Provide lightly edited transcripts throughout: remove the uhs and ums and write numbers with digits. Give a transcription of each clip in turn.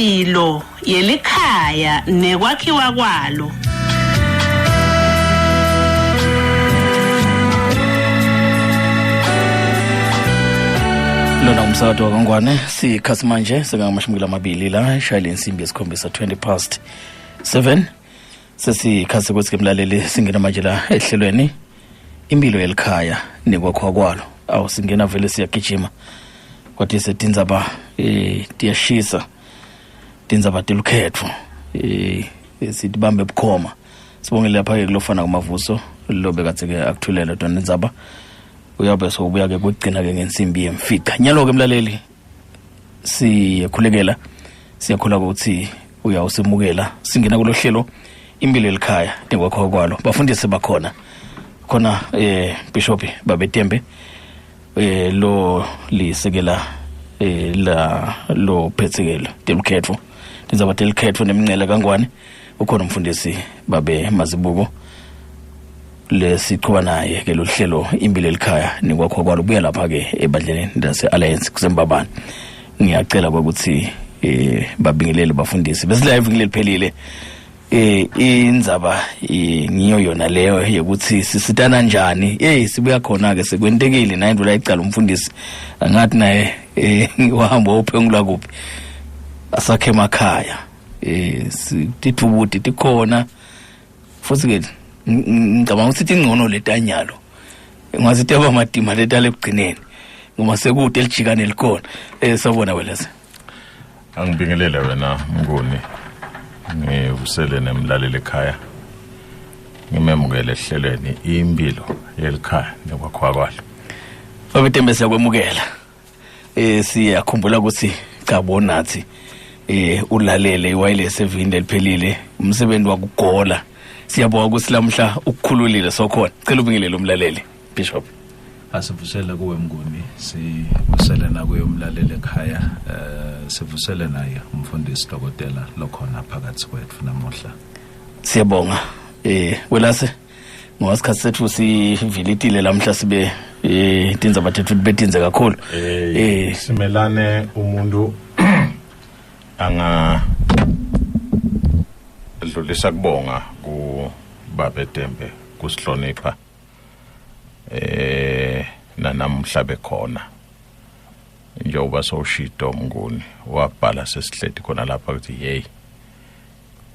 Imphilo yelikhaya nekwakhiwa kwalo. Lona umsakato wakangwane sikhathi manje sekangamashumi lamabili la ishayile insimbi yesikhombisa 20 past 7 sesikhathi ukuthi ke mlaleli singena manje la ehlelweni impilo yelikhaya nekwakhiwa kwalo. Awu, singena vele siyagijima kwathi setindzaba tiyashisa, tindzaba telukhetfo sitibambe bukhoma. Sibongele lapha ke kulofana kumavuso lobe kadze ke akuthulela tona indzaba, uyabe sowubuya ke kugcina ke ngensimbi yemfica. Nyalo ke mlaleli siyakhulekela, siyakhula ukuthi uyawusemukela. Singena kulo hlelo impilo yelikhaya nekwakhiwa kwalo. Bafundisi bakhona khona, Bishop Babetembe lo lisekela la lo phethekelo telukhetfo, tindzaba telikhetfo nemincele kangwane. Ukhona umfundisi Babe Mazibuko lesiqhuba naye ke lohlelo impilo elikhaya nekwakhiwa kwalo, buya lapha ke ebandleni lase Alliance kusembabane. Ngiyacela ukuthi babingelele bafundisi bese live ngileliphelile. Indzaba ngiyo yona leyo yokuthi sisitana njani. Sibuya khona ke sekwentekile naye ndula icala umfundisi angathi naye wahamba uphengula kuphi asakhe emakhaya. Tithubuti tikhona futhi ke ngicabanga ukuthi tingcono letanyalo, ngathi teba madima letale ekugcineni ngoba sekude elijikane likhona. Sawubona weleze. Angibingelele wena Mnguni, ngivusele nemlaleli ekhaya, ngimemukele ehlelweni impilo yelikhaya nekwakhiwa kwalo. Babetembe, siyakwemukela. Siyakhumbula ukuthi cha bonathi ulalele iwayiless evini leliphelile umsebenzi wakugola. Siyabonga ukuthi lamhla ukukhululile sokhona. Cela ubingelele umlaleli, Bishop. Asivusele kuwe Mnguni, sivusele nakuye umlaleli ekhaya, sivusele naye umfundisi dokotela lokhona phakathi kwethu namuhla. Siyabonga welase ngoba isikhathi sethu sivilitile lamhla, sibe tindzaba tethu betinze kakhulu. Simelane umuntu anga dlulisa kubonga ku Babe Tembe kusihlonipha nanamhla bekhona, njengoba sowushito Mnguni wabhala sesihleti khona lapha ukuthi hey,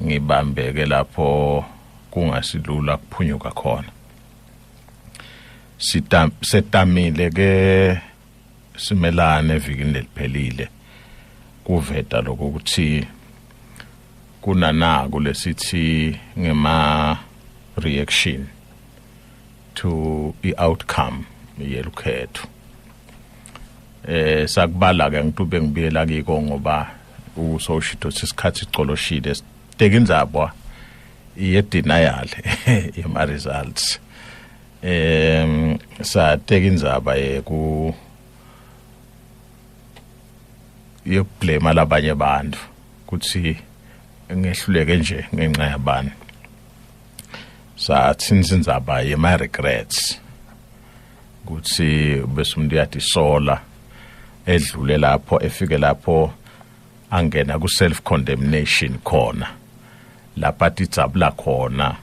ngibambeke lapho kungasilula kuphunyuka khona. Sita setamile ke simelane evikini leliphelile kuveta lokho ukuthi kunanako lesithi ngema reaction to i-outcome yelukhetho. Sakubala ke ngitube ngibuyela kiko ngoba usoshito isikhathi sicoloshile teka indzaba ye denial yema results, sateka indzaba yeku yokublame labanye abantu kuthi ngehluleke nje ngenxa yabani. Sathinta indzaba yema regrets kuthi bese umuntu uyatisola edlule lapho efike lapho angena ku self condemnation khona lapha atidzabula khona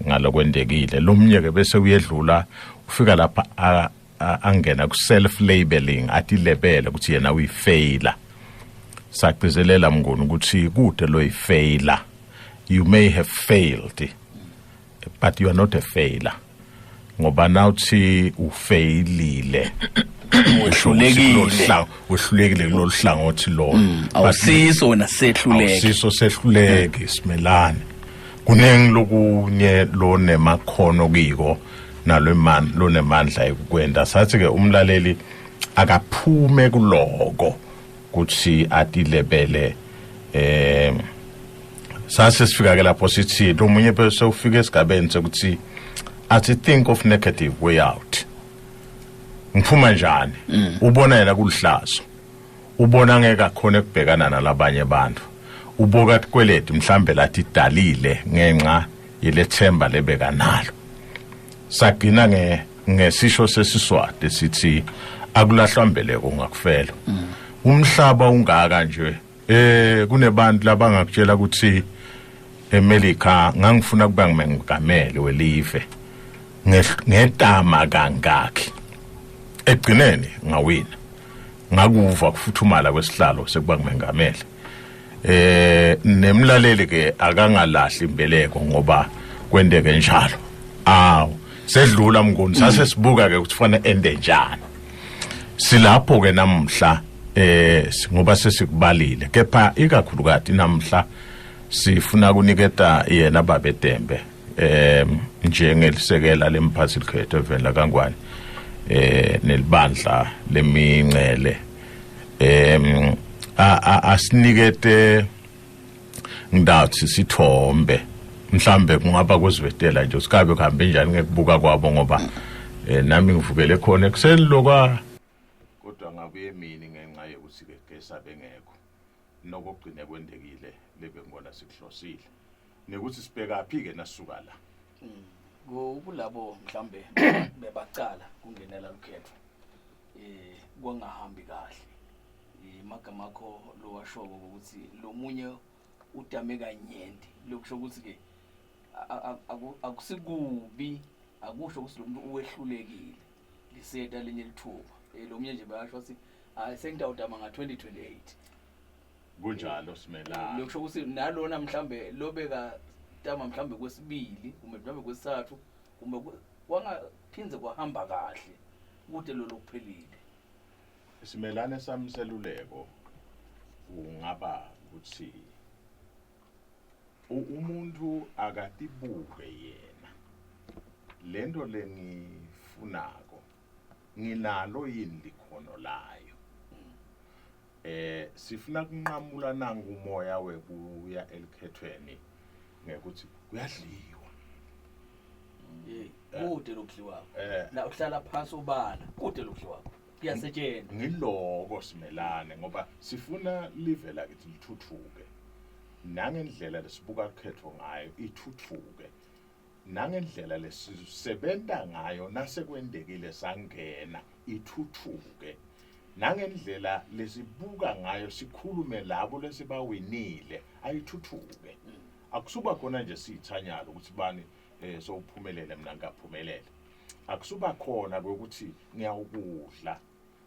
ngalokwendekile. Lomnye ke bese uyedlula ufika lapha angena ku self labeling, atilebele ukuthi yena uyifailure. Sagcizelela Mnguni ukuthi kude lo yifailure, you may have failed but you are not a failure, ngoba nawuthi ufailile wehlulekile. Wehlulekile kulolu hlangothi lona. Awusiso wena sehluleke. Awusiso sehluleki simelane, kuningi lokunye lo nemakhono kiko nalwemandla lonemandla ekukwenda. Sathi ke umlaleli akaphume kuloko kuthi atilebele. Sase sifika ke lapho sithi lomunye bese ufika esigabeni sekuthi athi think of negative way out, ngiphuma njani? Ubona yena kulihlazo, ubona ngeke akhona ukubhekana nalabanye abantu, uboka tikweleti mhlambe lathi dalile ngenxa yelethemba lebeka nalo. Sagcina ngesisho sesiswati sithi akulahlwa mbeleko ungakufela. Umhlaba ungaka nje. Kunebantu labangakutshela ukuthi eMelika ngangifuna kuba ngumengameli welive, ngetama kangaki, egcineni ngawina, ngakuva kufuthumala kwesihlalo sekuba ngumengameli. Nemlaleli ke akangalahli imbeleko ngoba kwenteke njalo. Aw, sedlula Mnguni, sase sibuka ke ukuthi fanele ende njani. Silapho ke namhla ngoba sesikubalile, kepha ikakhulukati namhla sifuna kuniketa yena babe Tembe njengelisekela lemphathi likhetho eveni laKangwane nelibandla lemincele, asinikete ngidathi sithombe, mhlambe kungaba kuzivetela nje sikabe kuhambe njani ngekubuka kwabo, ngoba nami ngivukele khona ekuseni lokwa, kodwa ngabuye emini ngenxa yokuthi ke gesa bengekho. Nokugcine kwendekile lebe ngibona sikuhlosile nekuthi sibhekaphi ke nasuka la. Kulabo mhlambe bebacala kungenela lukhetho kwangahambi kahle, amagama akho lowashoko ukuthi lo munye utame kanyenti, lokusho ukuthi ke akusikubi, akusho ukuthi lo muntu uwehlulekile, liseta linye lithuba. Lo munye nje bayasho ukuthi hayi, sengitawutama nga-2028. Kunjalo, Simelane. Lokusho ukuthi nalona mhlambe lobeka tama mhlambe kwesibili kumbe mhlambe kwesithathu kumbe kwangaphinze kwahamba kahle, kude lo lokuphelile. Simelane sami, seluleko kungaba ukuthi umuntu akatibuke yena, lento lengifunako nginalo yini likhono layo? Sifuna kunqamula nangu umoya wekuya elikhethweni ngekuthi kuyadliwa. Kude lokudliwako. La uhlala phansi ubala, kude lokudliwako, kuyasetshenzwa. Ngiloko Simelane, ngoba sifuna live lakithi lithuthuke, nangendlela lesibuka khetho ngayo ithuthuke, nangendlela lesisebenta ngayo nasekwendekile sangena ithuthuke, nangendlela lesibuka ngayo sikhulume labo lesibawinile ayithuthuke. Akusuba khona nje siyithanyalo ukuthi bani sowuphumelele, mina ngikaphumelele. Akusuba khona ukuthi ngiyawukudla,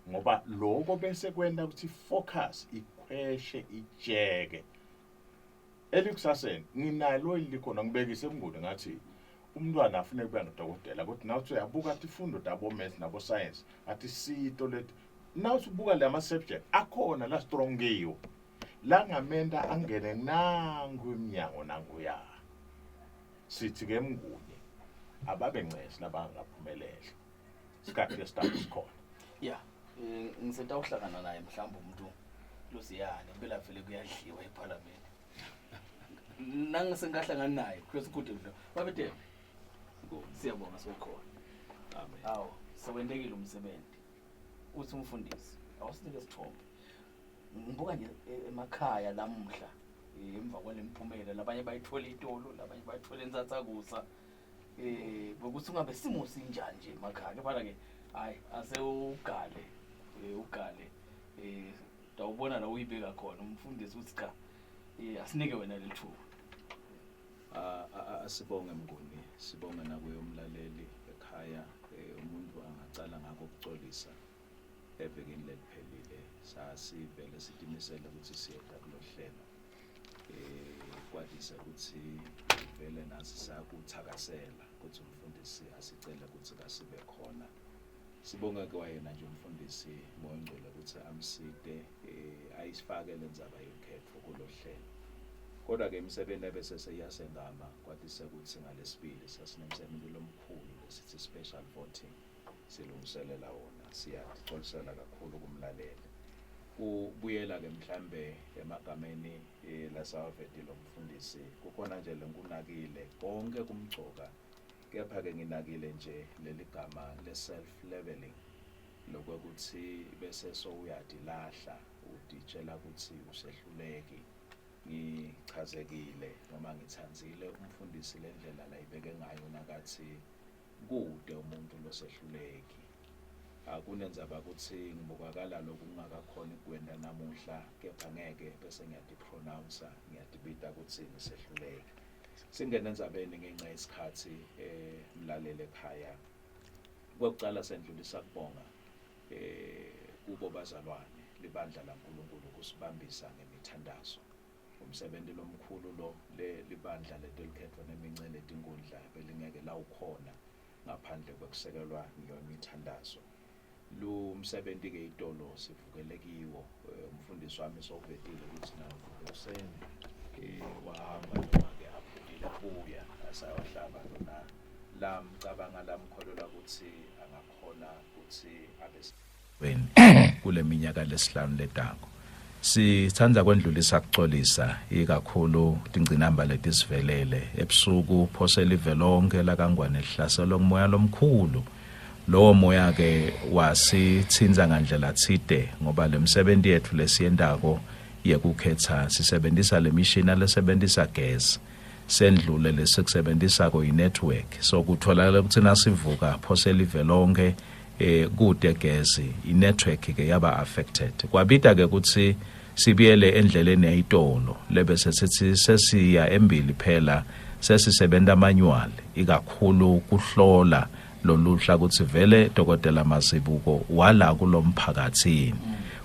ngoba lokho bese kwenta ukuthi focus ikhweshe ijeke elikusaseni. Nginalo likhona, ngibekise emnguni, ngathi umntwana afune kuba ngudokotela, kodwa nawuthi uyabuka athi ifundo tabo math nabo science athi sito leti, nawuthi ubuka lama subject akhona la strong kiyo, langamenta angene nangu iminyango nanguya. Sithi ke Mnguni, ababe ncesi labangaphumelela, isikhathi lesithathu sikhona. Ya, ngisentawuhlangana naye mhlawumbe umuntu losiyane impela vele kuyadliwa ephalamende, nangisengahlangani naye kuyothi kude kudla. Babedebe, siyabonga sokhona. Amen. Awu, sewentekile umsebenzi. Uthi umfundisi awusinike isithombe. Ngibuka nje emakhaya lamuhla, emva kwalemphumela, labanye bayithola itolo, labanye bayithola entsatsakusa, bokuthi ungabe simo sinjani nje emakhaya. Kepha ke hayi, ase ugale, ugale, tawubona la uyibeka khona umfundisi uthi cha, asinike wena lelithuba. Asibonge Mnguni, sibonge nakuye umlaleli ekhaya. Umuntu angacala ngako ukucolisa, evikini leliphelile sasivele sitimisele ukuthi siyeda kulo hlelo, kwadisa ukuthi vele nasi sakuthakasela ukuthi umfundisi asicele ukuthi kasibe khona. Sibonge kwayena nje umfundisi Moya Ongcwele ukuthi amsite, ayisifake lendzaba yokhetho kulo hlelo. Kodwa ke imisebenzi ebese seyiyasengama, kwadise ukuthi ngalesibili sasinemsebenzi lomkhulu lesithi special voting silungiselela wona. Siyaxolisela kakhulu kumlaleli. Kubuyela ke mhlambe emagameni lasawavetile umfundisi, kukhona nje lenkunakile konke kumgcoka, kepha ke nginakile nje leli gama le self leveling, lokuthi bese sowuyadilahla, uditshela ukuthi usehluleki. Ngichazekile noma ngithanzile umfundisi lendlela layibeke ngayo nakathi kude umuntu losehluleki. Akunendzaba kutsi ngibukakala lokungakakhoni kwenta namuhla, kepha ngeke bese ngiyatipronounce, ngiyatibita kutsi ngisehluleke. Singene endzabeni ngenxa yesikhatsi, mlaleli ekhaya. Kwekucala sendlulisa kubonga kubo bazalwane libandla laNkulunkulu kusibambisa ngemithandazo. Umsebenzi lomkhulu lo le libandla letelikhetfo nemincele tinkundla belingeke lawukhona ngaphandle kwekusekelwa ngiyo imithandazo. Lumsebenzi ke itolo sivukele kiwo, umfundisi wami sowuvetile ukuthi nawo ekuseni wahamba noma ke aphumile kubuya asayohlaba lona lamcabanga lamkholelwa ukuthi angakhona ukuthi abe kule minyaka lesihlanu letako. Sithanda kwendlulisa kuxolisa ikakhulu tingcinamba letisivelele ebusuku, phose live lonke lakaNgwane lihlaselwe ngumoya lomkhulu. Lowo moya ke wasithinza ngandlela tsite, ngoba lemsebenzi yethu lesiyentako yekukhetha sisebenzisa lemishini lesebenzisa gas, sendlule lesikusebenzisako i-network. So kutholakala ukuthi nasivuka phose live lonke kude gezi, i-network ke yaba affected. Kwabita ke ukuthi sibuyele endleleni yayitolo lebese sithi sesiya embili, phela sesisebenta manual ikakhulu kuhlola loluhla ukuthi vele Dokotela Mazibuko wala kulomphakathini.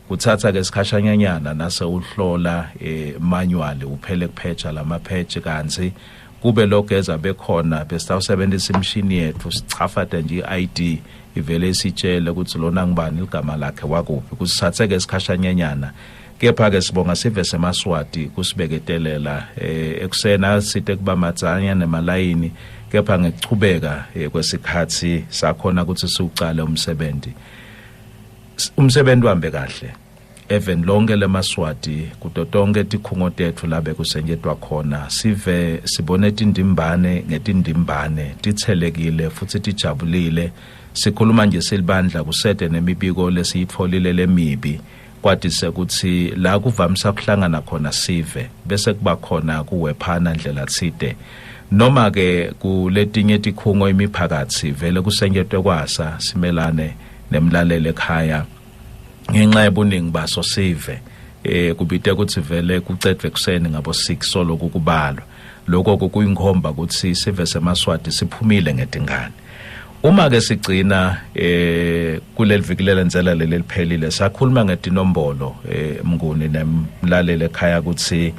Kuthatha ke isikhashanyana nase uhlola manually, uphele kuphecha lamapheche, kanti kube logeza bekhona besitawusebenzisa imishini yethu, sichafate nje i-ID, ivele isitshele ukuthi lona ngubani ligama lakhe, wakuphi. Kusithatheke isikhashanyana, kepha ke sibonga sive semaSwati kusibeketelela. Ekusena site kuba madzanya nemalayini, kepha ngekuchubeka kwesikhathi sakhona ukuthi siucale umsebenzi. Umsebenzi uhambe kahle even lonke lemaSwati kuto tonke tikhungo tetfu labe kusenyetwa khona. Sive sibone tindimbane ngetindimbane tithelekile futhi tijabulile. Sikhuluma nje silibandla kusete nemibiko lesiyitfolile lemibi, kwadise ukuthi la kuvamisa kuhlangana khona sive bese kuba khona kuwephana ndlela tsite, noma ke kuletinye tikhungo imiphakathi vele kusenyetwe kwasa. Simelane nemlaleli ekhaya, ngenxa yobuningi baso sive kubite ukuthi vele kucedwe kuseni ngabo 6 solo kubalwa. Lokho kuyinkhomba ukuthi sive semaSwati siphumile ngetingane. Uma ke sigcina kuleli viki lelendzela leli liphelile, sakhuluma ngetinombolo, Mnguni nemlaleli ekhaya, ukuthi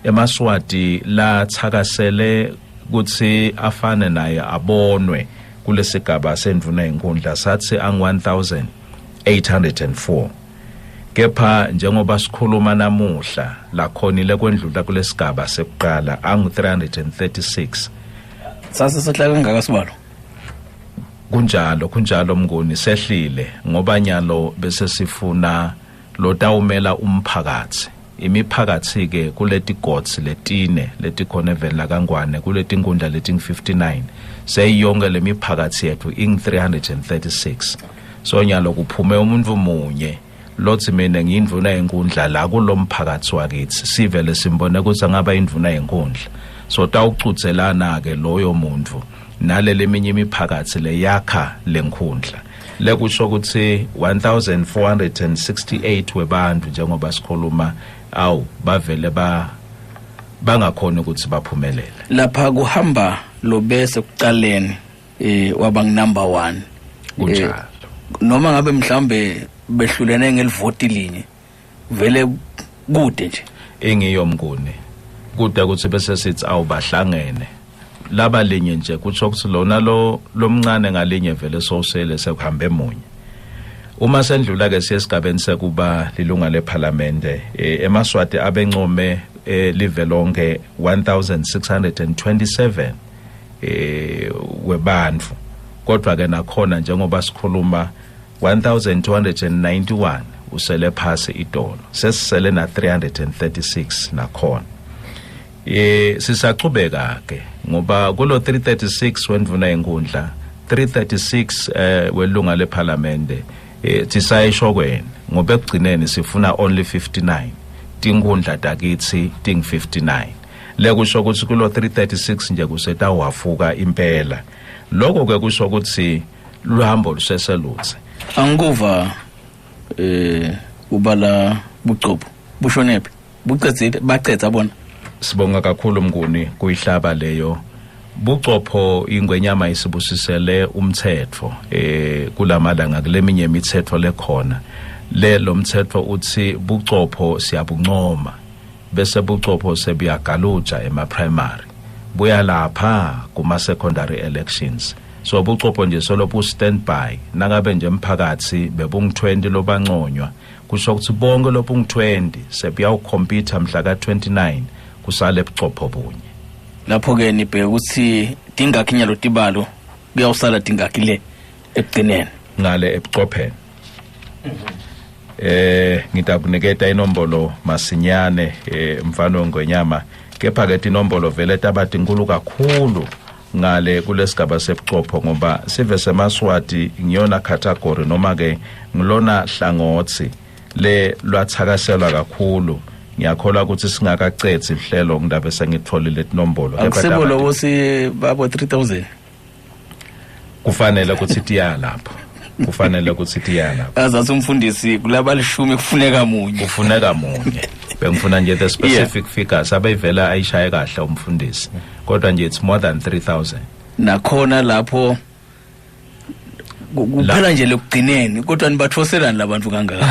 emaSwati la thakasele ukuthi afane naye abonwe kulesigaba sendvuna yenkundla, sathi angu 1804, kepha njengoba sikhuluma namuhla lakhonile kwendlula kulesigaba sekuqala angu 336. Sase sehla kangaka sibalo? Kunjalo, kunjalo Mnguni, sehlile ngoba nyalo bese sifuna lotawumela umphakathi, imiphakathi ke kuleti gods letine letikhona eveni lakaNgwane kuletinkundla leting 59. Seyiyonke lemiphakathi yethu ing 336, so nyalo kuphume umuntu munye lothi mina ngiyindvuna yenkundla la kulomphakathi wakithi, sivele simbone ukuthi angaba indvuna yenkundla. So tawucudzelana ke loyo muntu nalele eminye imiphakathi leyakha lenkundla, lekusho ukuthi 1468 webantu njengoba sikhuluma awu bavele ba bangakhona ukuthi baphumelele. Lapha kuhamba lo bese kuqaleni waba number 1? Kunjalo. Noma ngabe mhlambe behlulene ngelivoti linye, vele kude nje. Engiyo Mnguni, kude ukuthi bese sithi awubahlangene laba linye nje, kutsho ukuthi lona lo lomncane ngalinye vele sowusele sekuhambe munye. Uma sendlula ke siye esigabeni sekuba lilunga lephalamende, emaSwati abencome live lonke 1627 webantfu, kodwa ke nakhona njengoba sikhuluma 1291 usele phasi idolo, sesisele na 336 nakhona. Sisachubeka ke ngoba kulo 336 wendvuna yenkundla, 336 welunga lephalamende, sisayishokweni ngoba ekugcineni sifuna only 59 tinkundla takithi ting 59, lekusho ukuthi kulo 336 nje kusetawuhafuka impela. Lokho ke kusho ukuthi luhambo luseselutse. Angikuva ubala bucopho bushonephi bucedzile bacedza bona. Sibonga kakhulu Mnguni kuyihlaba leyo. Bucopho ingwenyama isibusisele umthetho kulamalanga kuleminye imithetho lekhona. Le lo mthetho uthi bucopho siyabuncoma bese bucopho sebuyagaluja ema primary buya lapha kuma secondary elections. So bucopho nje solo bu standby nangabe nje emphakathi bebung 20 lobanconywa kusho ukuthi bonke lobung 20 sebuyawukhompyutha mhla ka 29 kusale bucopho bunye. Lapho ke nibheke ukuthi dingakhi nyalo tibalo kuyawusala dingakhi le ekugcineni ngale ebucopheni. Ngitakuniketa inombolo masinyane mfana wengwenyama, kepha ke tinombolo vele tabathi inkulu kakhulu ngale kulesigaba sebucopho ngoba sive semaswati ngiyona category noma ke ngilona hlangothi le lwathakaselwa kakhulu. Ngiyakholwa ukuthi singakacetsi ihlelo ngidabe sengitholile tinombolo. Akusebo lobo si babo 3000 kufanele ukuthi tiya lapho, kufanele ukuthi tiya lapho. Azathi umfundisi kulaba lishumi kufuneka munye, kufuneka munye. Bengifuna nje the specific figures abeyivela ayishaye kahle umfundisi, kodwa nje it's more than 3000. Nakhona lapho kuphela nje lokugcineni, kodwa nibathoselani labantu kangaka?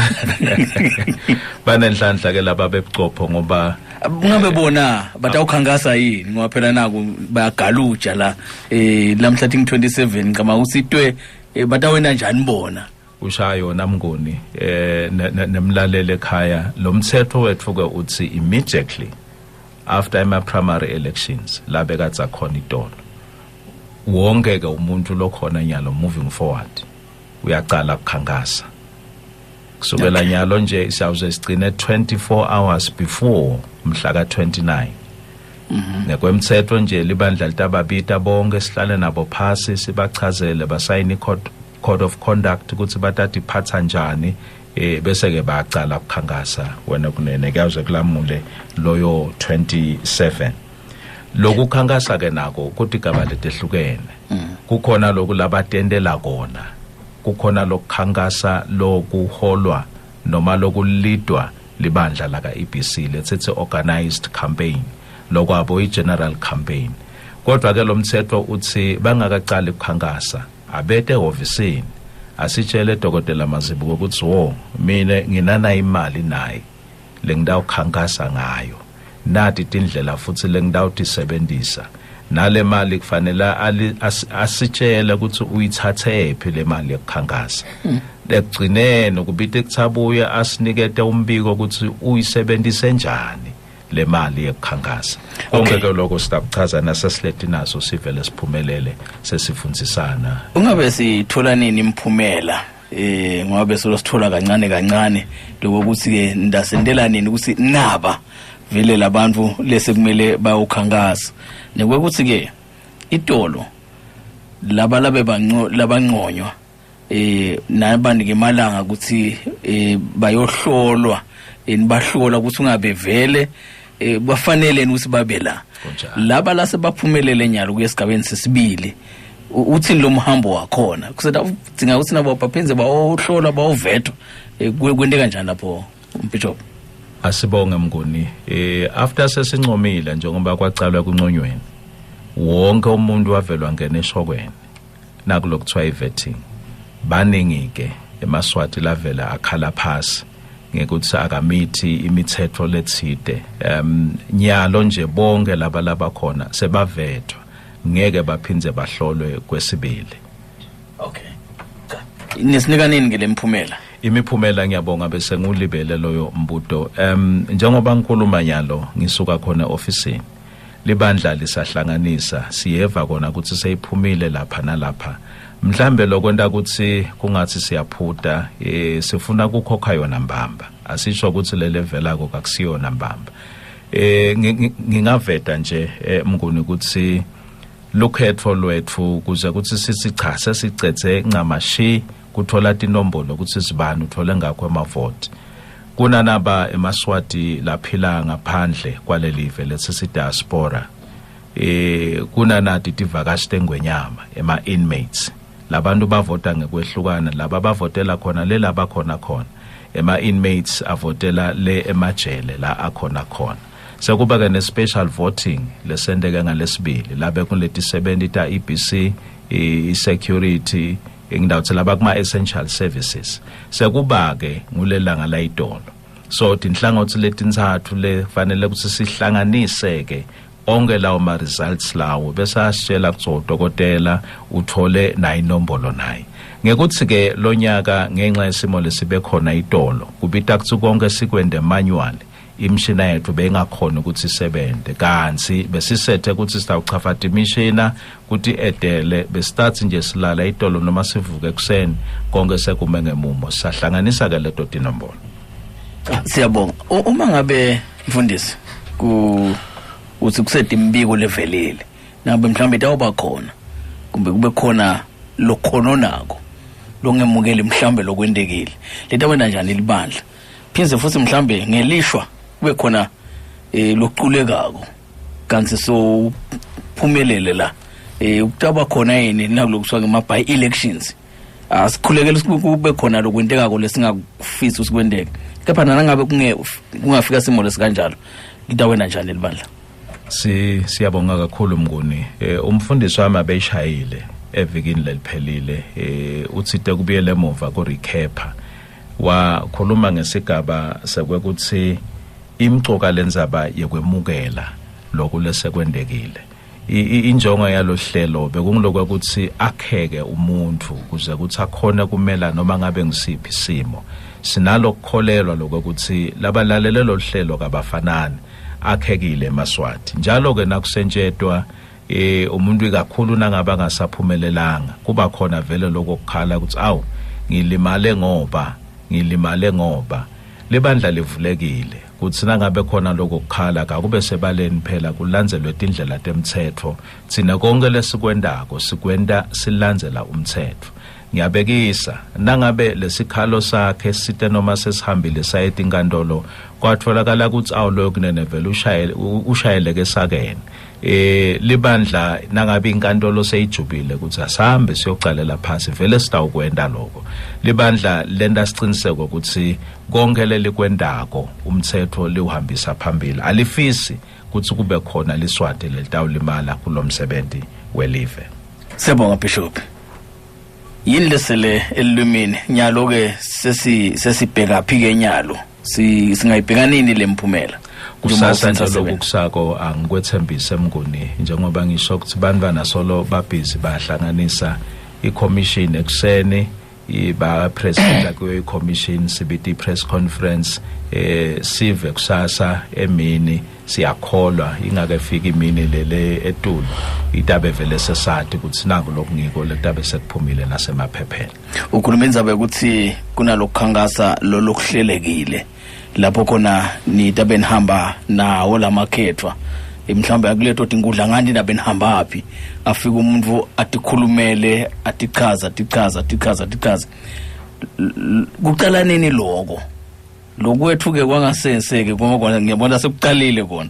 Banenhlanhla ke laba bebucopho ngoba ungabe bona batawukhankasa yini ngoba phela naku bayagaluja la lamhla 27 ngicabanga ukuthi itwe batawena njani bona. Ushaya yona Mnguni nemlaleli ekhaya. Lo mthetho wethu ke uthi immediately after ama primary elections la bekatsa khona itolo wonke ke umuntu lokhona nyalo moving forward uyaqala ukukhankasa kusukela nyalo nje siyawuze sigcine 24 hours before mhla ka 29. Ngekwemthetho nje libandla litababita bonke sihlale nabo phasi sibachazele basayine code of conduct ukuthi batatiphatha njani bese ke bayaqala ukukhankasa wena kunene kuyawuze kulamule loyo 27. Lokukhankasa ke nako kuthi igaba letehlukene, kukhona loku labatendela kona, kukhona lokukhankasa lokuholwa noma lokulidwa libandla laka EBC, let's say organized campaign lokwabo i-general campaign. Kodwa ke lo mthetho uthi bangakaqali ukukhankasa abete ehhovisini asitshele Dokotela Mazibuko ukuthi wo mina nginana imali naye lengidawukhankasa ngayo, nati tindlela futhi lengidawutisebenzisa nale mali kufanele asitshele ukuthi uyithathephi le mali yokukhankasa. Ekugcineni kubite kuthabuya asinikete umbiko ukuthi uyisebenzise njani le mali yokukhankasa. Konke ke lokho sitakuchaza nasesilethi naso sivele siphumelele sesifundisana. Ungabe sithola nini imphumela ngoba bese sithola kancane kancane lokuthi ke ndasendela nini ukuthi naba vele labantu lese kumele bayokhankasa, nekwekuthi ke itolo laba labe labanconywa nabanike emalanga ukuthi bayohlolwa nibahlola ukuthi ungabe vele bafanele ukuthi babe la laba lase baphumelele nyalo kuyesigabeni sesibili. Uthini lo mhambo wakhona kusedinga ukuthi nabo baphenze bayohlolwa bayovetwa kwente kanjani lapho umbishop? Asibonge Mnguni. After sesincomile njengoba kwacalwa kunconyweni wonke umuntu wavelwa ngene eshokweni nakulokuthiwa i-vetting, baningi ke emaswati lavela akhala phasi ngekuthi akamithi imithetho letsite. Nyalo nje bonke laba labakhona sebavethwa ngeke baphindze bahlolwe kwesibili. Okay, nisinika nini ke lemphumela? Imiphumela ngiyabonga bese ngulibele loyo mbuto. Njengoba ngikhuluma nyalo ngisuka khona ofisini libandla lisahlanganisa siyeva kona ukuthi seyiphumile lapha nalapha, mhlambe lokwenta ukuthi kungathi siyaphuta sifuna kukhokha yona mbamba, asisho ukuthi le level akho kakusiyona mbamba. Ngingaveta nje Mnguni ukuthi lukhetho lwethu kuze ukuthi sithi cha sesicethe ncamashi kuthola tinombolo ukuthi sibani uthole ngakho amavoti. Kunanaba emaswati laphila ngaphandle kwalelive lesi diaspora, kunanati tivakashi tengwenyama ema inmates Labantu bavota ngekwehlukana, laba bavotela khona le laba khona khona. Ema inmates avotela le emajele la akhona khona. Sekuba ke ne-special voting lesenteke ngalesibili labe kuletisebenti ta EBC, i-security, ingidawuthi laba kuma-essential services. Sekuba ke ngulelanga layitolo. So tinhlangothi letintsatfu lefanele ukuthi sihlanganise ke onke lawo ma results lawo bese asitshela ukuthi udokotela uthole nayi inombolo naye. Ngekuthi ke lonyaka ngenxa yesimo lesibe khona itolo kubita kuthi konke sikwende manually, imishina yethu beyingakhona ukuthi isebenze, kanti besisethe ukuthi sitawuchafata imishina ukuthi edele besitathi nje silala itolo noma sivuke ekuseni konke sekume ngemumo. Sahlanganisa ke leto tinombolo. Siyabonga. Uma ngabe mfundisi ku uthi kusedimbiko levelile nabe mhlawumbe itawuba khona kumbe kube khona lokhononako longemukeli mhlawumbe lokwentekile, letawenta njani libandla? Phindze futhi mhlawumbe ngelishwa kube khona loculekako kanti so phumelele la, kutaba khona yini nakulokuswa ngema by elections? Asikhulekele kube khona lokwentekako lesingakufisi usikwenteke, kepha nangabe kungafika simo lesikanjalo, litawenta njani libandla? Siyabonga kakhulu Mnguni. Umfundisi wami abeyishayile evikini leliphelile, uthite kubuyele emuva ku recap, wakhuluma ngesigaba sekwekuthi imcoka lendzaba yekwemukela lokhu lesekwendekile. Injongo yalohlelo bekungilokwa ukuthi akheke umuntu kuze kuthi akhone kumela noma ngabe ngisiphi isimo. Sinalokukholelwa lokuthi labalalele lo hlelo kabafanani, akhekile emaswati. Njalo ke nakusentshetwa umuntu ikakhulu nangabe angasaphumelelanga kuba khona vele lokho kukhala ukuthi awu ngilimale ngoba ngilimale ngoba libandla livulekile kuthi nangabe khona lokho kukhala akube sebaleni phela kulandzelwe tindlela temthetho. Thina konke lesikwendako sikwenda silandzela umthetho. Ngiyabekisa nangabe lesikhalo sakhe site noma sesihambile saye tinkantolo kwatholakala ukuthi awuloyo kunene vele ushayeleke esakeni, libandla nangabe inkantolo seyijubile ukuthi asihambe siyocalela phasi, vele sitawukwenda lokho. Libandla lenta siciniseko ukuthi konke lelikwendako umthetho liwuhambisa phambili, alifisi ukuthi kube khona liswati lelitawulimala kulomsebenzi welive. Siyabonga Bishop. Yini lesele elulwimini nyalo ke sesibheka phi ke nyalo? Singayibheka nini lemphumela? Kusasa nje lokusako angikwethembise Mnguni, njengoba ngisho ukuthi bantwana solo babhizi bahlanganisa i-commission ekuseni, iba president kuyo i-commission, sibita i-press conference, sive kusasa emini. Siyakholwa ingakefiki imini lele etulu itabe vele sesati ukuthi naku lokungiko letabe sekuphumile nasemaphepheni. Ukhuluma indzaba yokuthi kunalokukhankasa lolokuhlelekile lapho khona nitabe nihamba nawo lamakhethwa, mhlawumbe akuleto tinkundla ngani nabe nihamba phi, afike umuntu atikhulumele atichaza atichaza atichaza atichaza. Kucala nini lokho? Lokwethu ke kwangasese ke ngoba ngiyabona sekuqalile kona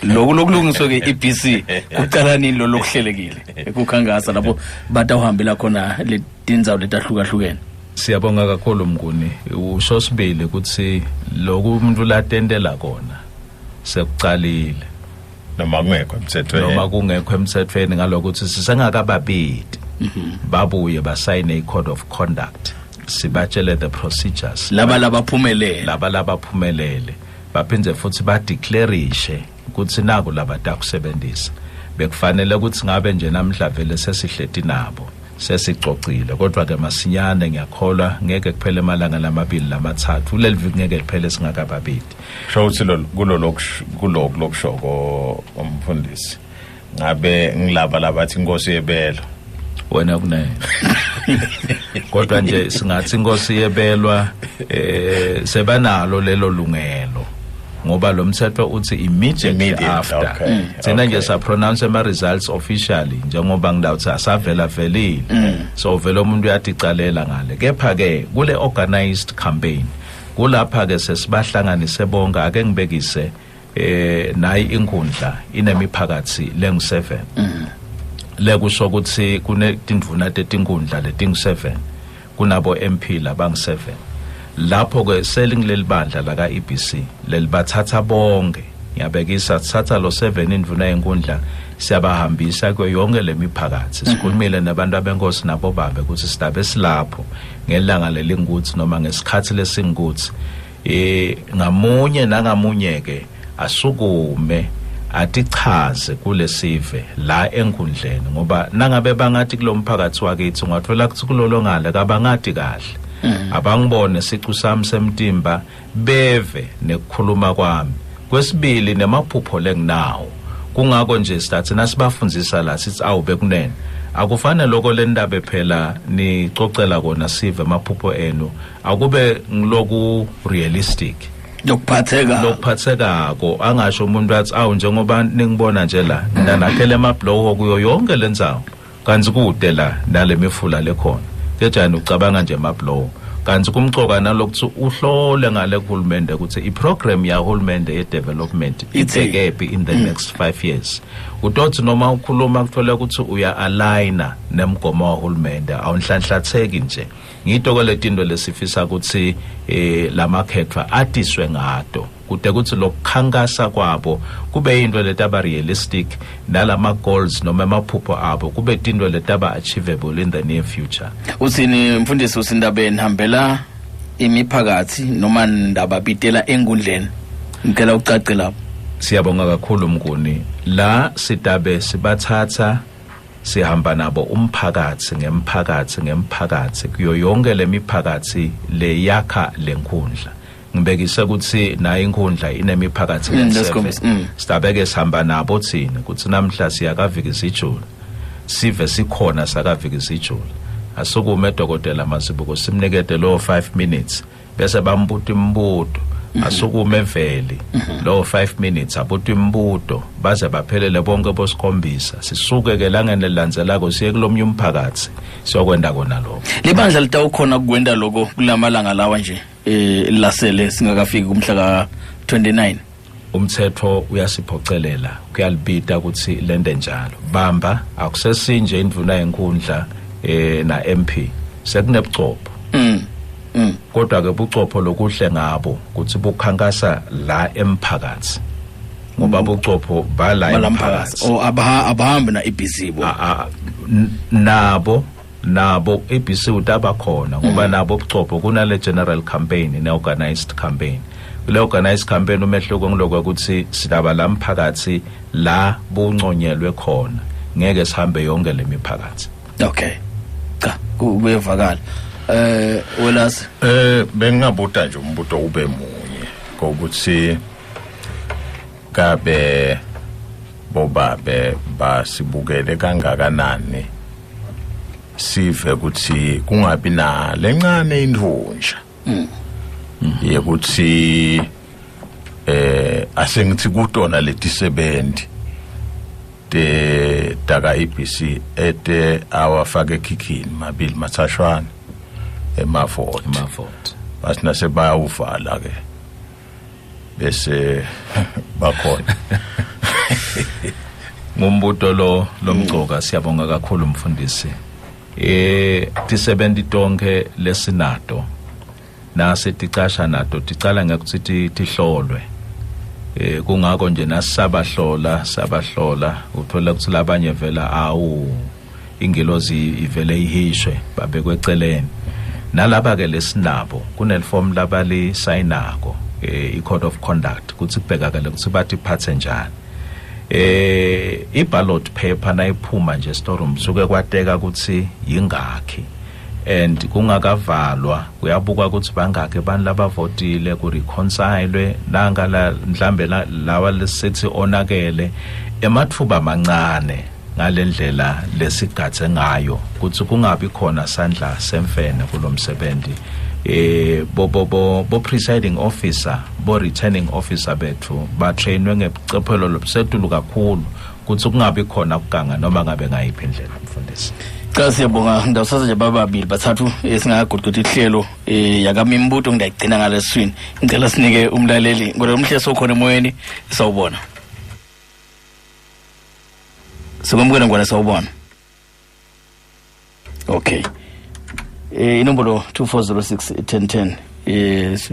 lokhu lokulungiswe ke EBC, kucala nini lo lokuhlelekile ekukhankasa lapho batawuhambela khona letindzawo letahlukahlukene? Siyabonga kakhulu Mnguni. Usho sibili ukuthi lokhu umuntu latendela kona sekucalile noma kungekho emthethweni, noma kungekho emthethweni, ngalokuthi sisengakababidi babuye basayine i-code of conduct, sibatshele the procedures. Laba labaphumelele. Laba labaphumelele baphindze futhi badeclarishe ukuthi naku labatakusebenzisa. Bekufanele ukuthi ngabe nje namhla vele sesihleti nabo sesicocile, kodwa ke masinyane ngiyakholwa ngeke kuphele emalanga lamabili lamathathu kuleli viki, ngeke liphele singakababidi. Sho ukuthi kuloku lokushoko umfundisi ngabe ngilaba labathi inkosi yebelo. Wena kunene, kodwa nje singathi inkosi yebelwa, sebanalo lelo lungelo ngoba lo mthetho uthi immediately, Immediate, after. Thina nje sa pronounce ama results officially njengoba ngidawuthi asavela velile, so vele umuntu uyaticalela ngale. Kepha ke kule organized campaign kulapha ke sesibahlanganise bonke. Ake ngibekise, nayi inkundla inemiphakathi lengu 7. Lekusho ukuthi kunetindvuna tetinkundla letingu-7, kunabo MP labangu-7. Lapho ke selingileli bandla la ka-EBC lelibathatha bonke. Ngiyabekisa, sithatha lo 7 indvuna yenkundla, siyabahambisa kuyo yonke lemiphakathi. Sikhulumile nabantu abenkosi nabo babe ukuthi sidabe silapho ngelanga lelingukuthi noma ngesikhathi lesingukuthi, ngamunye nangamunye ke asukume atichaze kulesive la enkundleni, ngoba nangabe bangathi kulomphakathi wakithi ungathola ukuthi kulolo ngale kabangati kahle, abangibone sicu sami semtimba, beve nekukhuluma kwami, kwesibili nemaphupho lenginawo. Kungako nje sithi nasibafundzisa la sithi awu bekunene akufane lokho lendaba phela nicocela kona sive amaphupho enu akube ngiloku realistic, lokuphatheka, lokuphathekako. Angasho umuntu athi awu njengoba ningibona nje la mina nakhele emabhloho kuyo yonke lendzawo, kanti kude la nale mifula lekhona kejani ucabanga nje emabhloho. Kanti kumcoka nalokuthi uhlole ngale kuhulumende ukuthi iprogram yahulumende ye-development ibhekephi in the next 5 years. Utothi noma ukhuluma kuthola ukuthi uya-aligna nemgomo wahulumende, awunhlanhlatheki nje. Ngito letinto lesifisa ukuthi lamakhethwa atiswe ngato, kude kuthi lokukhankasa kwabo kube into letaba realistic, nalama goals noma amaphupho abo kube tinto letaba achievable in the near future. Uthini mfundisi usindabeni, hambela imiphakathi noma ndaba bitela enkundleni? Ngicela ucace lapho. Siyabonga kakhulu Mnguni. La sidabe sibathatha sihamba nabo umphakathi ngemphakathi ngemphakathi kuyo yonke lemiphakathi leyakha lenkundla. Ngibekise ukuthi nayo inkundla inemiphakathi le-7. Sitabeke sihamba nabo thina ukuthi namhla siyakavikisijula, sive sikhona sakavikisijula, asukume Dokotela Mazibuko simnikete lo 5 minutes bese bambuta imibuto. Asukume veli lo 5 minutes abuta imibuto baze baphelele bonke bosikhombisa. Sisuke ke langene lilandzelako siye kulomnye umphakathi siyokwenda kona lokho. Libandla litawukhona kukwenda lokho kulamalanga lawa nje lasele singakafiki kumhla ka 29? Umthetho uyasiphocelela, kuyalibita ukuthi lente njalo. Bamba akusesinje indvuna yenkundla na MP, sekunebucopho. Kodwa ke bucopho lokuhle ngabo ukuthi bukhankasa la emphakathi, ngoba bucopho bala emphakathi. Oh, abahambi na EBC bo? Nabo ABC utabakhona ngoba nabo bucopho kunale general campaign ne organized campaign. Kule organized campaign umehluko ngiloko ukuthi sidaba la mphakathi la bunconyelwe khona, ngeke sihambe yonke lemiphakathi. Okay, cha, kuyevakala. Welasi. Bengingabuta nje umbuto ube munye ngokuthi kabe bobabe basibukele kangakanani sive ukuthi kungabi na lencane indvunja yekuthi asengithi kutona letisebenzi te taka EBC ete awafake ekhikhini mabili mathashwana emavoti, emavoti, bathi nase bayawuvala ke bese bakhona. Ngumbuto lo lomcoka, siyabonga kakhulu mfundisi. Tisebenti tonke lesinato nase ticasha nato ticala ngekuthi tihlolwe. Kungako nje nasabahlola sabahlola uthola ukuthi labanye vela awu ingilozi ivele ihishwe babekwe eceleni. Nalaba ke lesinabo kuneliform labali sayinako, i-code of conduct, kuthi kubhekakele ukuthi bathi phathe njani. I-ballot paper nayiphuma nje storeroom suke kwateka ukuthi yingakhi, and kungakavalwa kuyabukwa ukuthi bangakhi abantu labavotile, kureconcilwe nanga la mhlambe lawa lesithi onakele emathuba mancane. Ngalendlela lesigathe ngayo kuthi kungabi khona sandla semfene kulomsebenzi, bo bo bo bo presiding officer, bo returning officer bethu batrainwe ngebucephelo lobusetulu kakhulu kuthi kungabi khona kuganga noma ngabe ngayiphi indlela, mfundisi. Cha, siyabonga. Ndawusasa nje bababili bathathu esingakaguqudi ihlelo yakami imibuto ngiyayigcina ngaleswini. Ngicela sinike umlaleli ngoba umhle sokhona emoyeni. Sawubona, sikwamukela Ngwane, sawubona. Okay, inombolo 2406 1010.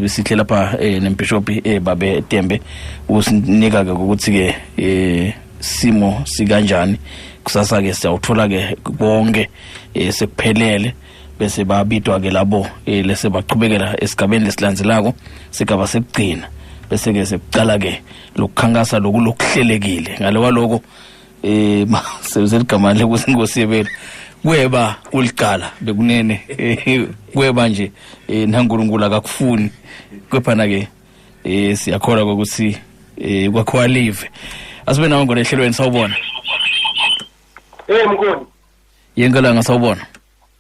Sihle lapha nembishop babe Tembe, usinika ke ukuthi ke simo sikanjani kusasa. Ke siyawuthola ke konke sekuphelele, bese babidwa ke labo lese baqhubekela esigabeni lesilandzelako, sigaba sekugcina, bese ke sekucala ke lokukhankasa loku lokuhlelekile. Ngale kwaloko, seligama lekuthi inkosi yebele kweba kulicala bekunene, kweba nje naNkulunkulu akakufuni. Kwephana ke siyakholwa ukuthi kwakhiwa live. Asibe nawe ngona ehlelweni. Sawubona. Hey Mnguni. Yenkalanga, sawubona.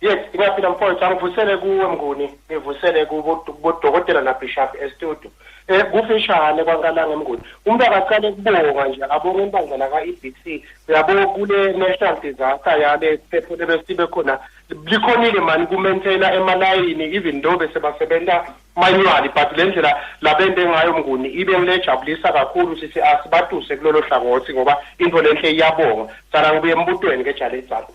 Yes, ngiyaphila mfowethu. Angivusele kuwe Mnguni, ngivusele kubo bodokotela na Bishop e-studio. Kufishane kwankalanga Mnguni. Umuntu akaqale kubonga nje, abonge ibandla la ka-EBC. Uyabo, kule national disaster yale phepho lebesibe khona, likhonile mani ku-maintaina emalayini even though bese basebenta manually, but le ndlela labente ngayo Mnguni ibe ngilejabulisa kakhulu. Sithi asibatuse kulolo hlangothi ngoba into lenhle iyabonga. Sala ngibuye embutweni ke jale itsala.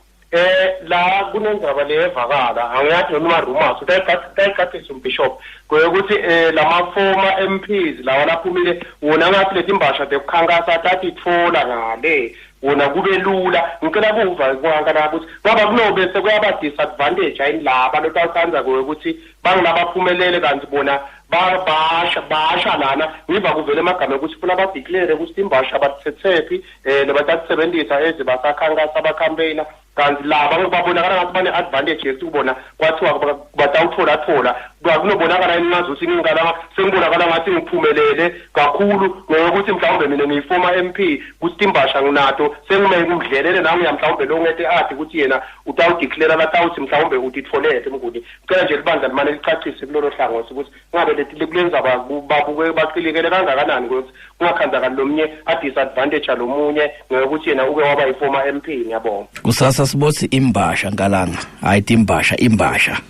La kunendzaba leyevakala, angiyathi noma rumors, utayicacisa umbishop ukuthi lama former MPs lawa laphumile wona ngathi leti mbasha tekukhankasa tatitfola ngale wona kube lula. Ngicela kuva kwanka ukuthi ngoba kunobe sekuyaba disadvantage ayini laba lotawukhandza ukuthi bangilabaphumelele kanti bona basha basha lana. Ngiva kuvela emagama ukuthi funa ba-declare ukuthi imbasha batithethephi lebatasebenzisa eze basakhankasa, ba-campaigna, kanti laba babonakala ngathi bane-advantage yekuthi kubona kwathiwa batawuthola thola. Kunobonakala engazuthi ngingalanga sengibonakala ngathi ngiphumelele kakhulu ngokuthi mhlawumbe mina ngiyi-former MP, kuthi imbasha nginato, sengime ngidlelele nanguya mhlawumbe lo ngete athi ukuthi yena utawu-declare latawuthi mhlawumbe utitfolele. Mnguni, ngicela nje libandla limane licacise kulolo hlangothi ukuthi ngabe leti kulendzaba babuke baqilikele kangakanani ukuthi kungakhanzakali lomunye a-disadvantage alomunye ngokuthi yena uke waba yi-former MP. Ngiyabonga. Kusasa sibothi imbasha nkalanga, hayi timbasha, imbasha.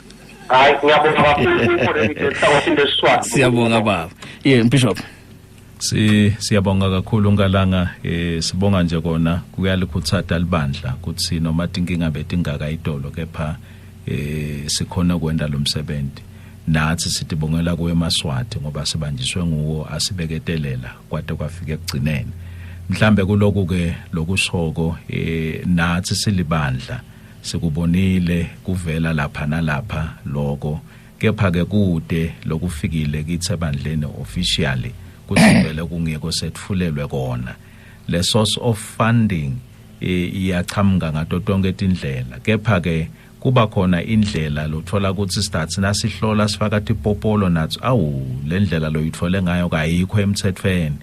Hayi, ngiyabonga kakhulu kukho leli hlangothini lesiswati. Siyabonga baba. Ye Bishop. Siyabonga kakhulu ngalanga. Sibonga nje kona kuyalikhuthatha libandla kuthi noma tinkinga betingaka itolo, kepha sikhona kwenda lo msebenzi. Nathi sitibongela kuwe emaSwati ngoba sibanjiswe nguwo, asibeketelela kwade kwafika ekugcineni. Mhlambe kuloku ke lokushoko, nathi silibandla sikubonile kuvela lapha nalapha lokho, kepha ke kude lokufikile kithi ebandleni officially kuthi vele kungeko setfulelwe kona. Le source of funding iyachamuka ngato tonke tindlela, kepha ke kuba khona indlela lothola ukuthi sitatsi nasihlola sifaka tipopolo nathi, awu, le ndlela loyithole ngayo kayikho emthethweni.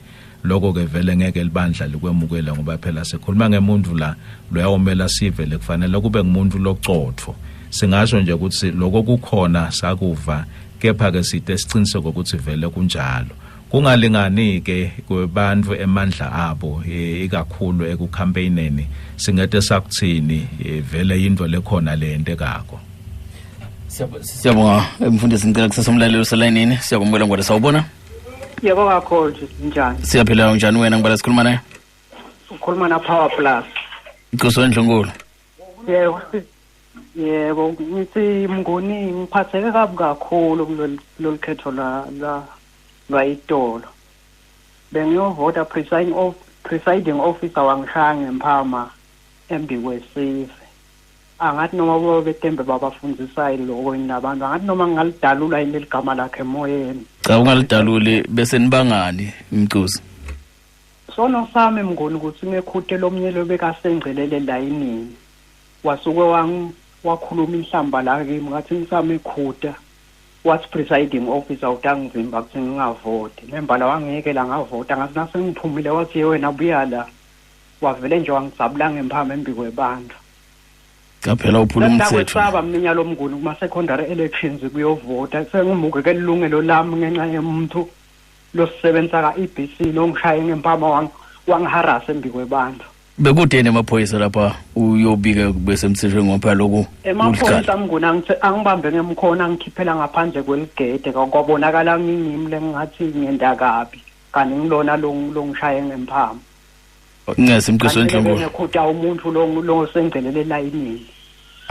Lokho ke vele ngeke libandla likwemukele ngoba phela sikhuluma ngemuntu la loyawumela sive, lekufanele kube ngumuntu locotfo. Singasho nje ukuthi lokho kukhona sakuva, kepha ke side siciniseko ukuthi vele kunjalo. Kungalingani ke kwebantu emandla abo, ikakhulu ekucampaigneni, singete sakuthini, vele into lekhona lente kako. Siyabonga mfundisi. Ngicela kusesomlalelo selayinini. Siyakumukela ngwale, sawubona. Yebo kakhulu, njani? Siyaphila, njani wena? Ngibala sikhuluma naye? Ukhuluma na Power Plus. Icoso endlunkulu. Yebo. Yebo, ngithi Mnguni, ngiphatheke kabi kakhulu kulolu khetho la la lwayitolo. Bengiyovota, presiding officer wangishaya ngemphama embi kwesive. Angathi noma bo betembe babafundisayo lokho yini labantu, angathi noma ngingalidalula yini ligama lakhe emoyeni. Cha, ungalidaluli. Bese nibangani imcuzi? Sono sami Mnguni ukuthi ngekhute lomnye lobekasengcelele layinini, wasuke wakhuluma inhlamba la kimi. Ngathi ngisamekhuta, wathi presiding officer utangivimba ukuthi ngingavoti. Nembala wangiyekela ngavota. Ngathi nasengiphumile wathi, "Ye wena, buya la." Wavele nje wangidzabula ngemphama embi kwebantu. Cha, phela uphula umthetho. Ndakwesaba mina lo Mnguni kuma-secondary elections kuyovota, sengimukeke ilungelo lami ngenxa yemuntu losisebenza ka-EBC longishaye ngempama, wangiharasa embi kwebantu. Bekude nemaphoyisa lapha uyobika bese emthethweni, ngoba phela lokhu Emaphoyisa Mnguni angibambe ngemkhono, angikhiphela ngaphandle kweligede. Kwabonakala ngingimi lengingathi ngenda kabi, kanti ngilona longishaye ngempama. Ncese, mqiso endlunkulu. Ngekhuta umuntu lo losengcelele elayinini.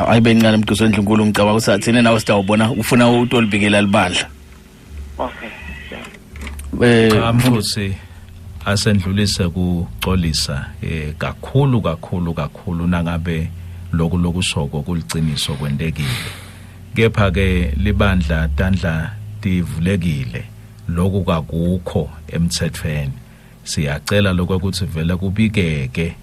Ayibe incane mgqiso endlunkulu, ngicabanga ukuthi athine nawe sitawubona ufuna utolibikela libandla. Okay. Cha mfusi, asendlulise kuxolisa kakhulu kakhulu kakhulu nangabe lokhu lokushoko kuliciniso kwentekile. Kepha ke libandla tandla tivulekile, lokhu kakukho emthethweni. Siyacela lokho ukuthi vele kubikeke,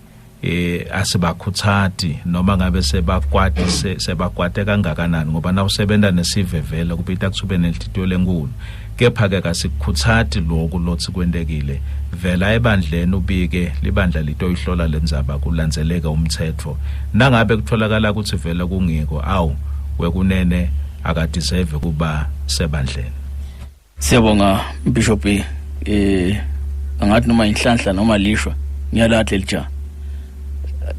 asibakhuthati noma ngabe sebakwati sebakwate kangakanani, ngoba nawusebenta nesive vele kubita kuthube nenhlitiyo lenkulu. Kepha ke kasikukhuthati lokhu lothi kwentekile, vela ebandleni ubike, libandla litoyihlola lendzaba kulandzeleke umthetho. Nangabe kutholakala ukuthi vele kungiko, awu wekunene akadeserve kuba sebandleni. Siyabonga Bishop. Angathi noma inhlanhla noma lishwa, ngiyalahle lija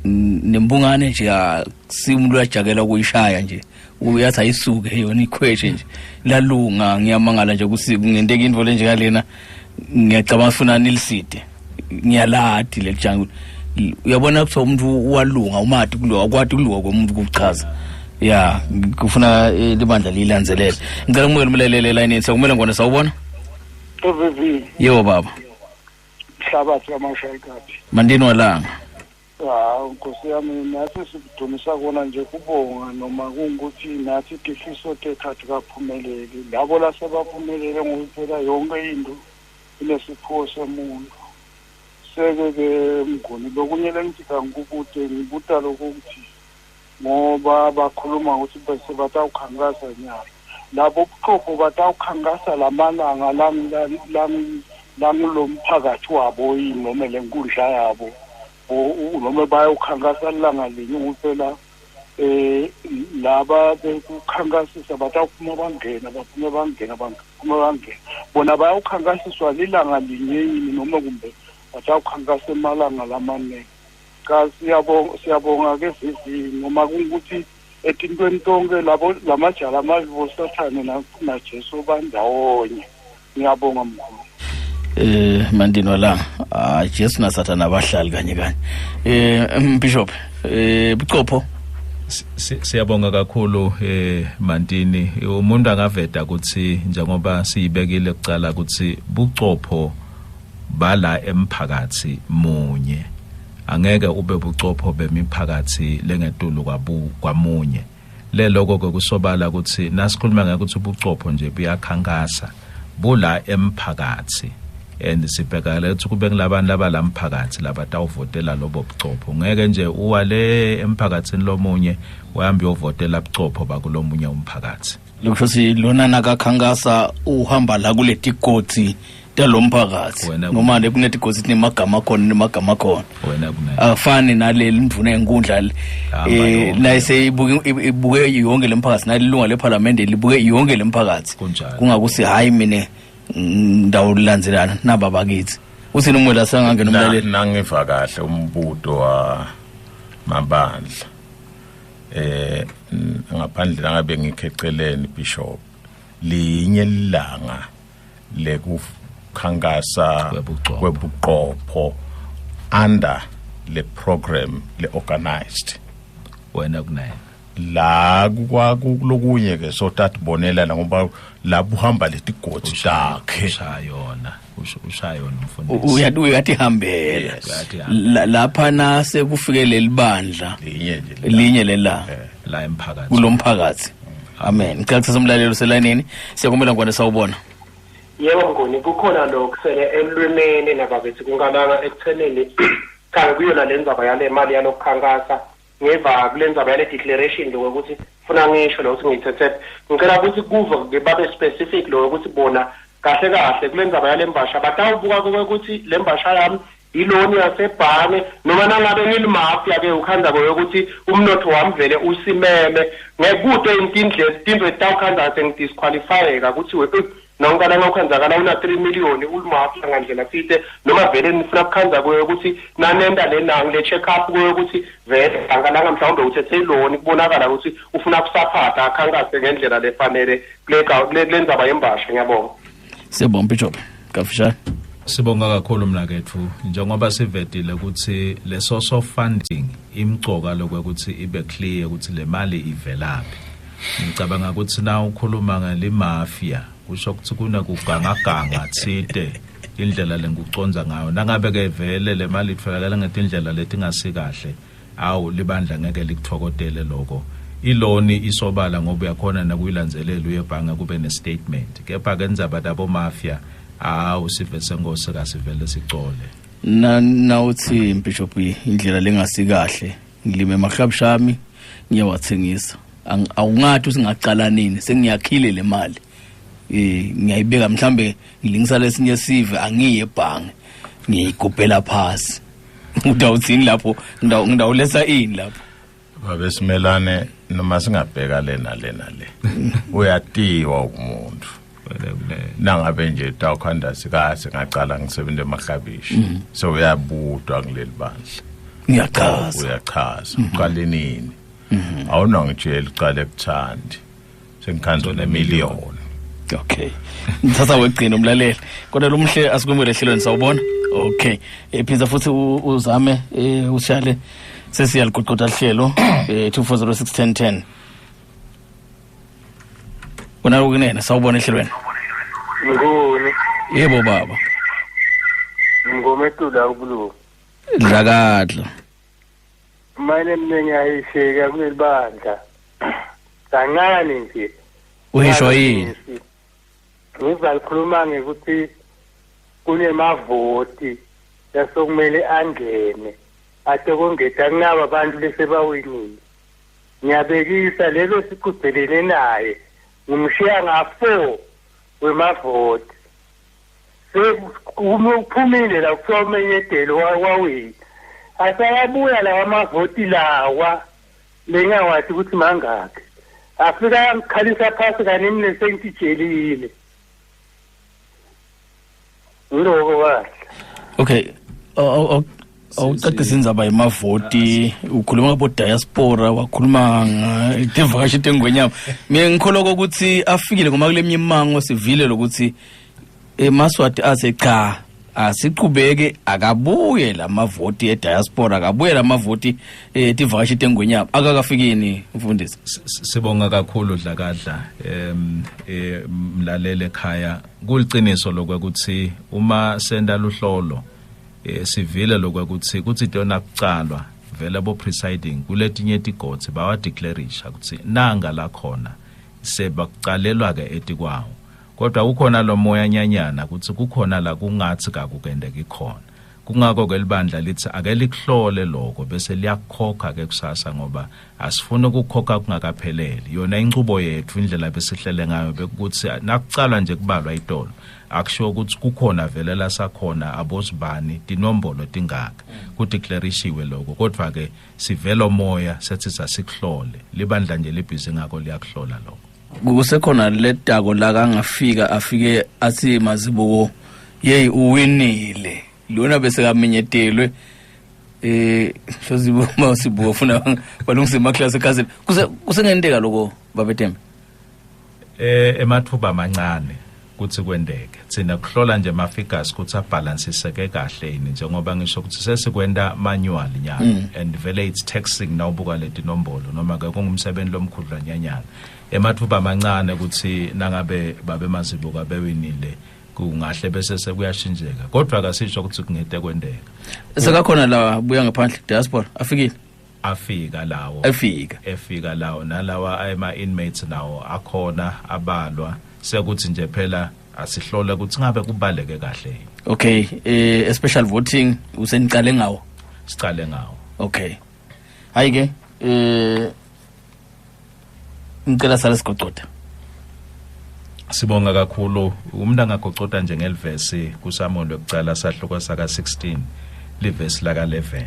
nembungane nje akusimuntu uyajakela ukuyishaya nje, uyathi ayisuke yona ikhweshe nje lalunga. Ngiyamangala nje ukuthi kungenteka into le njengalena. Ngiyacabanga funa niliside, ngiyaladi lelijangu. Uyabona kuthiwa umuntu walunga umati kulo akwati kulunga komuntu kuchaza ya kufuna libandla liyilandzelele. Ngicela kumukela umlaleli elayinini. Siyakumela ngona, sawubona. EVV. Yebo baba. Mhlabathi kaMashayikapi. Mandini walanga. Hawu Nkosi yami, nathi sikudumisa kona nje kubonga, noma kungukuthi nathi tifiso tethu atikaphumeleli, labo lasebaphumelele, ngoba phela yonke into inesiphiwo semuntu. Seke-ke Mnguni, lokunye lengithi kangikubute, ngibuta lokuthi ngoba bakhuluma ukuthi bese batawukhankasa nyalo, labo buqopho batawukhankasa lamalanga langilomphakathi wabo yini, noma le nkundla yabo, noma bayawukhankasa lilanga linye? Ngoba laba bekukhankasisa batawuphuma bangena, baphume bangena, baphume bangena, bona bayawukhankasiswa lilanga linye yini, noma kumbe batawukhankasa emalanga lamaningi? Cha, siyabonga, siyabonga ke VV, noma kungukuthi etintweni tonke labo lamajala amabi bosathane naJesu bandawonye. Ngiyabonga mkhulu. Mandini walanga, ah Jesu naSathana abahlali kanye kanye. Bishop, bucopho. Siyabonga kakhulu Mantini. Umuntu angaveda ukuthi njengoba siyibekile kucala ukuthi bucopho bala emphakathi munye, angeke ube bucopho bemiphakathi lengetulu kwamunye. Leloko ke kusobala ukuthi nasikhuluma ngekuthi ubucopho nje buyakhankasa bula emphakathi, and sibhekale ukuthi kube kulabantu abalamphakathi labatawuvotela lobo bucopho. Ngeke nje uwale emphakathini lomunye uhambe uyovotela bucopho bakulomunye umphakathi. Lokusho ukuthi lona nakakhankasa uhamba la kule tigotsi talomphakathi, noma le kunetigotsi nemagama khona, nemagama khona. Wena kunene Afani naleli ndvuna yenkundla naye seyibuke ibuke yonke lemphakathi, nalilunga leParliament libuke yonke lemphakathi. Kungakusi hayi mina ndawo lilandzelana naba bakithi. Uthini umwela sangangena umlaleli? Nangiva kahle umbuto wa mabandla, ngaphandle ngabe ngikheceleni Bishop, linye ilanga lekukhankasa kwebuqopho under le program le organized. Wena kunene. La kwakulokunye ke sotatibonela ngoba lapho uhamba letigodzi takhe. Ushayona, ushayona umfundisi. Uyathi uyatihambela lapha na sekufike leli bandla linye nje linye lela la emphakathi kulomphakathi. Amen. Ngicela kuthatha umlaleli oselayinini. Siyakumela ngwane, sawubona. Yebo Mnguni, kukhona lokusele elwimeni nababethi kunkalanga ekuthenini cha kuyona le ndzaba yale mali yalokukhankasa. Ngeva kule ndzaba yale declaration lo ukuthi funa ngisho lo ukuthi ngiyithethe, ngicela ukuthi kuve ke babe specific lo ukuthi bona kahle kahle kule ndzaba yale mbasha batawubuka ukuthi le mbasha yami iloni yasebhange, noma nangabe ngilimafia ke ukhanza ukuthi umnotho wami vele usimeme ngekude intindlela tindwe tawukhanza sengidisqualifyeka ukuthi we nonkana ngawukhanzakala una 3 million ulimafia ngandlela site, noma vele nifuna kukhanza kuyo ukuthi nanenta le nangu le check up kuyo ukuthi vele ankalanga mhlawumbe uthethe iloni, kubonakala ukuthi ufuna kusaphatha akhankase ngendlela lefanele kule ndzaba yembasha. Ngiyabonga. Siyabonga Bishop, kafishane. Sibonga kakhulu mnakethu, njengoba sivedile ukuthi le source of funding Imcoka lokuthi ibe clear ukuthi le mali ivelaphi. Ngicabanga ukuthi na ukhuluma ngale mafia kusho ukuthi kunekugangaganga thite indlela lenguconza ngayo. Nangabe ke vele le mali itholakala ngetindlela letingasikahle, awu, libandla ngeke likuthokodele lokho. Iloni isobala ngoba uyakhona nakuyilandzelela, uye ebhange kube ne-statement. Kepha ke ndzaba tabo mafia, awu, sive senkosi kasivele sicole. Na nawuthi Bishop, indlela lengasikahle, ngilime emahlabshami, ngiyawathengisa. Awungathi usingacala nini, sengiyakhile le mali, ngiyayibeka, mhlambe ngilingisa lesinye sive, angiye ebhange, ngiyigubhela phasi. Utawuthini lapho? Ngidawulesa ini lapho? Babesimelane, noma singabheka lena lena le, uyatiwa umuntu. Nangabe nje tawukhanda sikase ngacala ngisebenza emahlabishi, so uyabudwa kuleli bandla. Ngiyachaza. Uyachaza uqale nini. Awunangitshela uqale kuthandi sengikhanzo nemiliyoni. Okay, ngithatha wegcina umlaleli, kodwa lumhle asikumele ehlelweni. Sawubona. Okay, phinza futhi uzame, ushale, sesiyaligoqoda lihlelo. 2406100. Wena ukunene, sawubona ehlelweni. Nguni. Yebo baba. Ngometula ubulu. Dlakadla. Mine mina ngiyayisheka kuleli bandla. Kancane nje. Uhisho yini? Ngiva likhuluma ngekuthi kunemavoti yasokumele angene ate kongeta kunabo abantu lesebawinile. Ngiyabekisa, lelo siqhudelene naye ngumshiya nga-4 wemavoti. Sekuphumile la, kuthiwa umenyedelo wawina, asayabuya lawa amavoti lawa lengawathi ukuthi mangakhi, afika angikhalisa phasi kanini nesengitijelile ngiloko kahle. Okay, awucacisa indzaba yemavoti. Ukhuluma ngabo diaspora, wakhuluma ngetivakashi tengwenyama. Mina ngikholwa ukuthi afikile, ngoba kule mimango sivile lokuthi emaswati ase cha, asiqhubeke, akabuye lamavoti ediaspora, akabuye lamavoti etivakashi tengwenyama. Akakafikini, mfundisi? Sibonga kakhulu, Dlakadla. Mlalele ekhaya, kuliciniso lokuthi uma senda luhlolo, sivile lokuthi kuthi tona kucalwa vele bo presiding kuletinye tigodzi bawadeclarisha ukuthi nanga la khona sebakucalelwa ke etikwawo, kodwa kukhona lo moya nyanyana ukuthi kukhona la kungathi kakukendeki khona. Kungakho ke libandla lithi ake likuhlole lokho bese liyakukhokha ke kusasa, ngoba asifuni ukukhokha kungakapheleli. Yona inchubo yethu, indlela besihlele ngayo, bekuthi nakucalwa nje kubalwa itolo, akusho ukuthi kukhona vele lasakhona abosibani tinombolo tingaka kudeclarishiwe lokho, kodwa ke sivelo moya sethi sasikuhlole. Libandla nje libhizi ngako, liyakuhlola lokho. Kusekhona letako la kangafika, afike athi Mazibuko yeyi, uwinile lona, bese kamenyetelwe. Hlozibo masibuko funa balungise emaklasi ekhazini. Kuse kusengenteka lokho, babetembe? Emathuba amancane kuthi kwendeke. Thina kuhlola nje ama figures ukuthi abalansiseke kahle yini, njengoba ngisho ukuthi sesikwenta manual nyalo and vele it's taxing nawubuka leti nombolo, noma ke kungumsebenzi lomkhudlwanyanyana. Emathuba amancane ukuthi nangabe babe Mazibuka bewinile kungahle bese sekuyashintseka, kodwa akasisho ukuthi kungete kwendeka. Sekakhona la buya ngaphandle, diaspora afikile? Afika lawo. Afika. Efika lawo, nalawa ema inmates nawo akhona abalwa. Sekuthi nje phela asihlole ukuthi ngabe kubaleke kahle yini. Okay, special voting usenicale ngawo? Sicale ngawo. Okay, hayi ke, ngicela sale sigocoda. Sibonga kakhulu. Umuntu angagocota nje ngelivesi kuSamuel wekucala sahluko saka 16, livesi laka 11,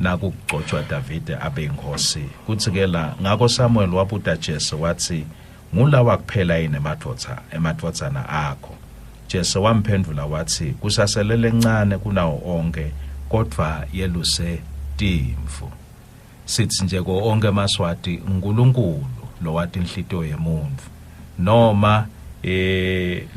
naku kugcotshwa Davide abe inkosi. Kuthi ke la, ngakho Samuel wabuta Jesse wathi, "Ngulawa kuphela yini emadvodzana akho?" Jesse wamphendvula wathi, "Kusaselele encane kunawo onke, kodwa yeluse timvu." Sithi nje ko onke emaswati, uNkulunkulu lowati inhlitiyo yemuntu, noma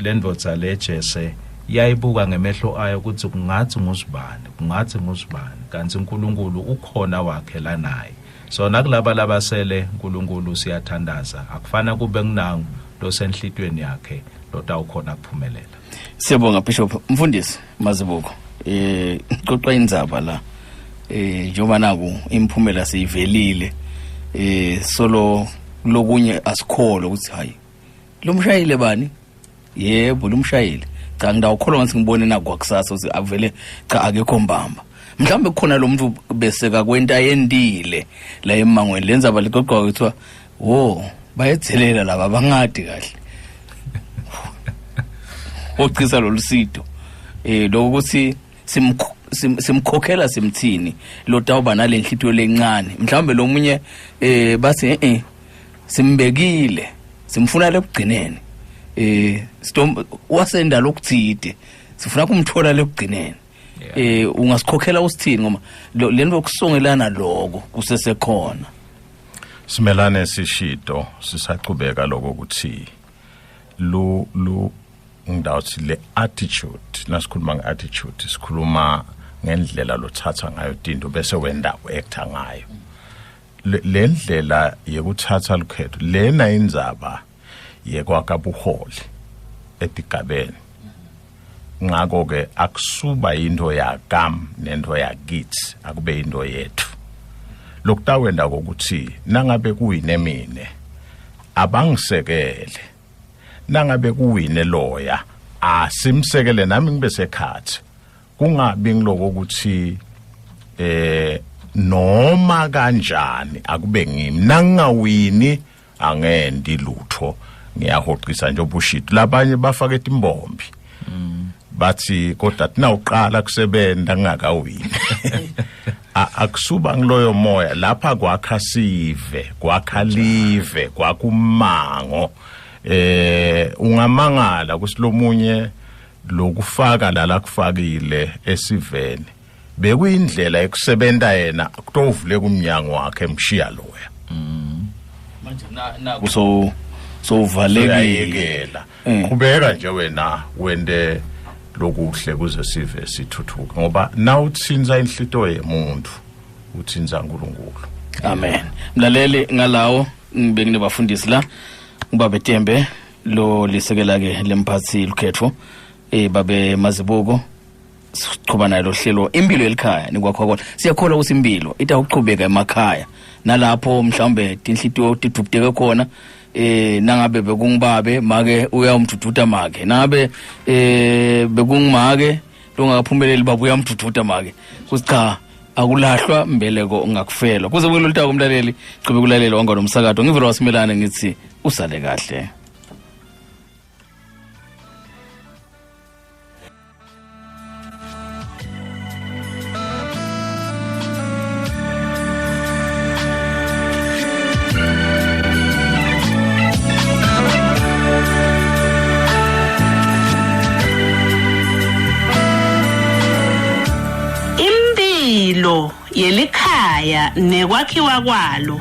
lendvodza le Jesse. Yayibuka ngemehlo ayo ukuthi kungathi ngusibani, kungathi ngusibani, kanti uNkulunkulu ukhona wakhe lanaye. So nakulaba labasele uNkulunkulu siyathandaza, akufana kube kunangu losenhlitweni yakhe lotawukhona kuphumelela. Siyabonga Bishop. Mfundisi Mazibuko, xoxa indzaba la, njengoba naku imphumela siyivelile, solo lokunye asikholo ukuthi hayi lomshayile bani, yebo lomshayile, cha ngidawukholwa ngathi ngibone naku kusasa ukuthi avele cha akekho mbamba. Mhlawumbe kukhona lo muntu bese kakwenta yendile la emangweni lenza baliqoqwa kuthiwa wo bayedzelela laba bangadi kahle ochisa lolusido lokuthi simkhokhela simthini lotawuba nalenhlitiyo lencane. Mhlawumbe lomunye bathi simbekile simfuna lekugcineni, wasenda lokuthide sifuna kumthola lekugcineni. Ungasikhokhela usithini ngoba lento yokusongelana lokho kusesekhona? Simelane sishido sisaqhubeka lokho ukuthi lu ngidawuthi le attitude, nasikhuluma nge-attitude sikhuluma ngendlela lothatha ngayo tinto bese wenda u-acta ngayo. Le ndlela yekuthatha lukhetho lena indzaba yekwakha buholi etigabeni, ngakho ke akusuba into yakam nento yakithi, akube into yethu. Lokutawenda ukuthi nangabe kuyine mine abangisekele, nangabe kuwine loya asimsekele nami ngibe sekhathi, kungabi ngiloko ukuthi noma kanjani akube ngimi, nangingawini angendi lutho, ngiyahoqisa nje obushito. Labanye bafake timbombi bathi kodwa tinawuqala kusebenza ngingakawini. Akusuba ngiloyo moya lapha, kwakha sive, kwakha live, kwakumango. Ungamangala kusilomunye lokufaka la kufakile esiveni bekuyindlela ekusebenta yena kutovule kumnyango wakhe emshiya loya. Manje na so uvalekile, qhubeka nje wena wende lokuhle kuze sive sithuthuke, ngoba nawuthinza inhlito yemuntu uthinza uNkulunkulu. Amen. Mlaleli, ngalawo ngibenginebafundisi la, ubabe Tembe lo lisekela ke lemphathi lukhetho, babe Mazibuko, siqhuba nayo lo hlelo impilo yelikhaya nikwakho kona. Siyakholwa ukuthi impilo itawuqhubeka emakhaya nalapho mhlawumbe tinhlitiyo tidubudeke khona, nangabe bekungibabe make uyawumdududa make, nangabe bekungimake longakaphumeleli baba uyamdududa make, kuthi cha akulahlwa mbeleko ungakufelwa. Kuze kube lolutako umlaleli, qhubeka ulalela wanga nomsakato. Ngivela wasimelane ngithi usale kahle. Impilo yelikhaya nekwakhiwa kwalo.